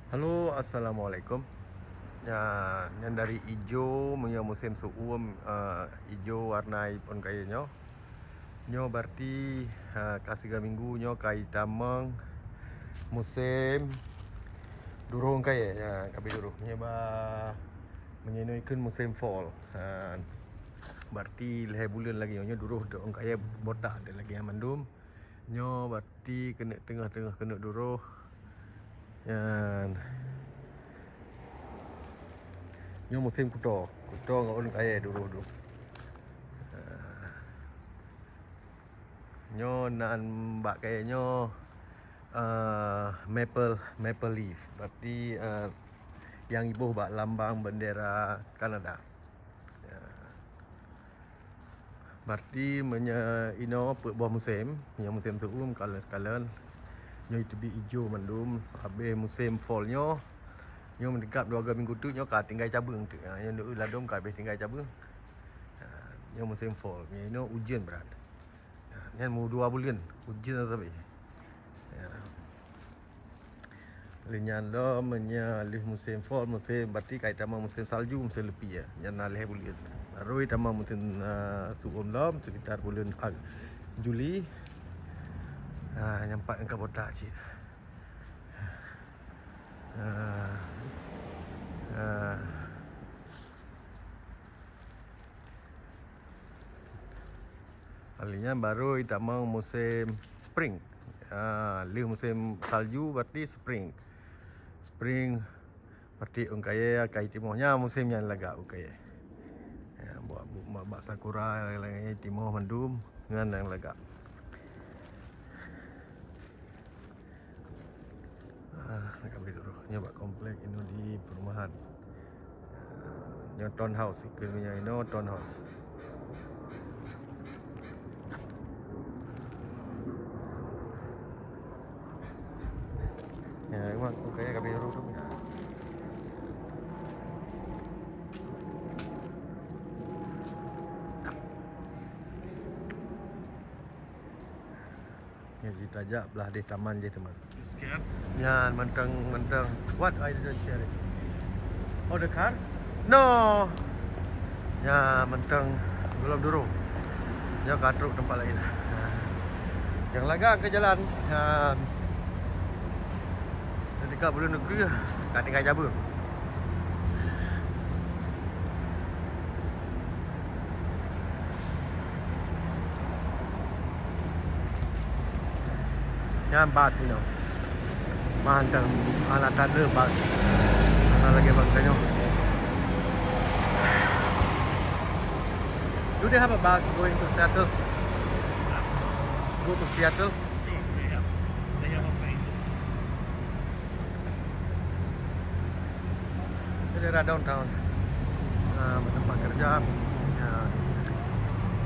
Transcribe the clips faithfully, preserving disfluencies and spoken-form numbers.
Halo, assalamualaikum. Ya, nyan dari ijo, meunyoe musém seuuem, eh, ijo warna ôn kayèe nyoe. Nyoe berarti, eh, ka siga minggu nyoe ka itamong musém duroh ôn kayèe. Ya, ka abéh duroh. Meunyoe ba, meunyoe inoe ikheun musém fall. Ha, berarti lhèe buleuen lagèe nyoe, nyoe duroh ôn kayèe botak lagèe nyan mandum. Nyoe berarti keuneuk teungoh-teungoh keuneuk duroh. Nyan. Nyoe musém kuto. Kuto ngon ôn kayèe duroh-duroh. Ah. Nyoe nan bak kayèe nyoe, eh, maple, maple leaf. Berarti, eh, nyang iboh bak lambang bendera Kanada. Ya. Berarti meunyoe inoe peuet boh musém, nyang musém seuuem kalon-kalon, nyoe teubiet ijo mandum, abéh musém fall nyoe, nyoe meuningkat dua minggu teuk nyoe ka tinggai cabeueng teuk. Ha, nyoe ladôm ka abéh tinggai cabeueng. Ha, nyoe musém fall, nyoe inoe ujeuen brat. Ha, nyan meu dua buleuen, ujeuen sabe. Ya. Lheueh nyan lom, meunyoe lheueh musém fall, musém, berarti ka itamong musém salju, musém leupie, ya. Nyan na lhèe buleuen. Baru itamong musém, ah, seuuem lom, sekitar buleuen Ag-, Juli. Ah, nyan pat ngon ka botak cit. Ah. Ah. Kali nyan baru itamong musém spring. Ha, lheueh musém salju berarti spring. Spring berarti ôn kayèe ka itimoh. Nyan musém nyan lagak ôn kayèe. Ya, buet, buet bak sakura laén-laén timoh mandum nyan nyang lagak. Ah, nak ambil dulu. Nyoe bak komplek inoe di perumahan. Ah, nyoe townhouse, ikheun nyoe inoe townhouse. Ya, memang aku kaya kami dulu tu. Nyoe jitajak blah deh taman jih teuma. Nyan mantong, mantong. What? I didn't share it. Oh, the car? No. Nyan mantong belum durung. Nyoe ka trok teumpat laén. Nah. Nyang lagak keu jalan. Nyan. Dekat buleuen ukeue ka tinggai cabeueng. Nyan bus inoe. Mantong alat tanda bus. Hana lagèe bangsa nyoe. Do they have a bus going to Seattle? Go to Seattle? They have, they have a train. Ini daerah downtown. Ah, tempat kerja. Ya.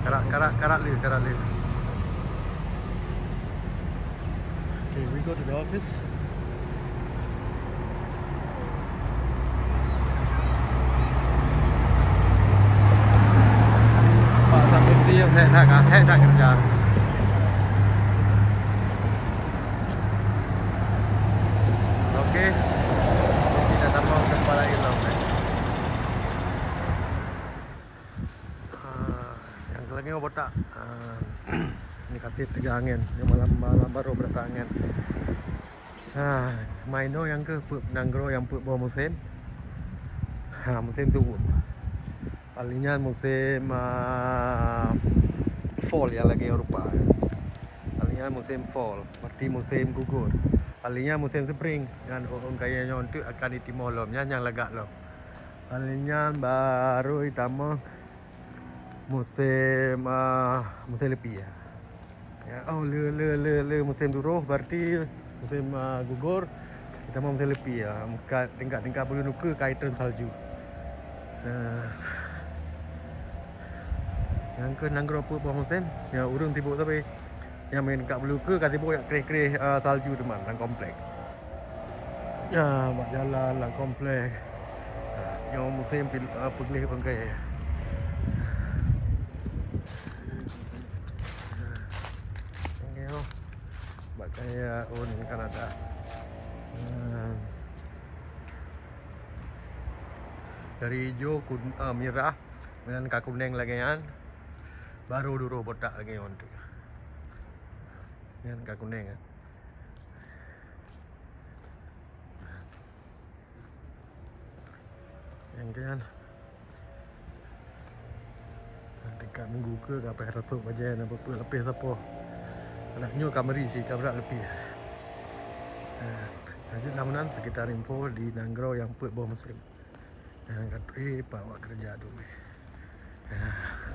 Karak, karak, karak le, karak le. Okay, we go to the office. Pak Samuti, hek that, hek that kerja. Okey. Kita sambung ke Kuala Ilong, eh. Ah, nyang keu lagèe botak. Ah, ni kasih teuga angén. Nyang malam, malam baru berasa angén. Ha, ma inoe nyang keuh peuet nanggroe nyang peuet boh musém. Ha, musém seuuem. Paléng nyan musém, ah, fall nyang lagèe Eropa. Paléng nyan musém fall, berarti musém gugur. Paléng nyan musém spring, nyan ôn kayèe nyoe teuk akan itimoh lom, nyan nyang lagak lom. Paléng nyan baru itamong musém, ah, musém leupie. Ya, oh, le, le, le, le musém duroh, berarti musém, ah, gugur, itamong musém leupie, ya. Ka tingkat-tingkat buleuen ukeue ka itreun salju. Nah. Nyang keu nanggroe peuet boh musém, ya, ureueng sibuk sabe. Nyang meunan ka buleuen ukeue ka sibuk jak kreh-kreh, ah, salju teuma lam komplek. Ya, bak jalan lam komplek. Ah, nyoe musém pil-, ah, peugleh bangkai. Nyoe bak kaya ôn Kanada. Ah. Dari ijo, kun-, eh, mirah, nyan ka kuneng lagèe nyan, baru duroh botak lagèe nyan tu. Nyan ka kuneng, eh. Nyan kan. Tingkat minggu keu ka payah tatok bajèe na peue-peue lapéh sapoh. Adak nyoe ka meuri sit ka brat leupie. Ha, lanjut lam nan sekitar info di nanggroe nyang peuet boh musém. Nyang ka tuéh pat awak keureuja tu meh. Ha.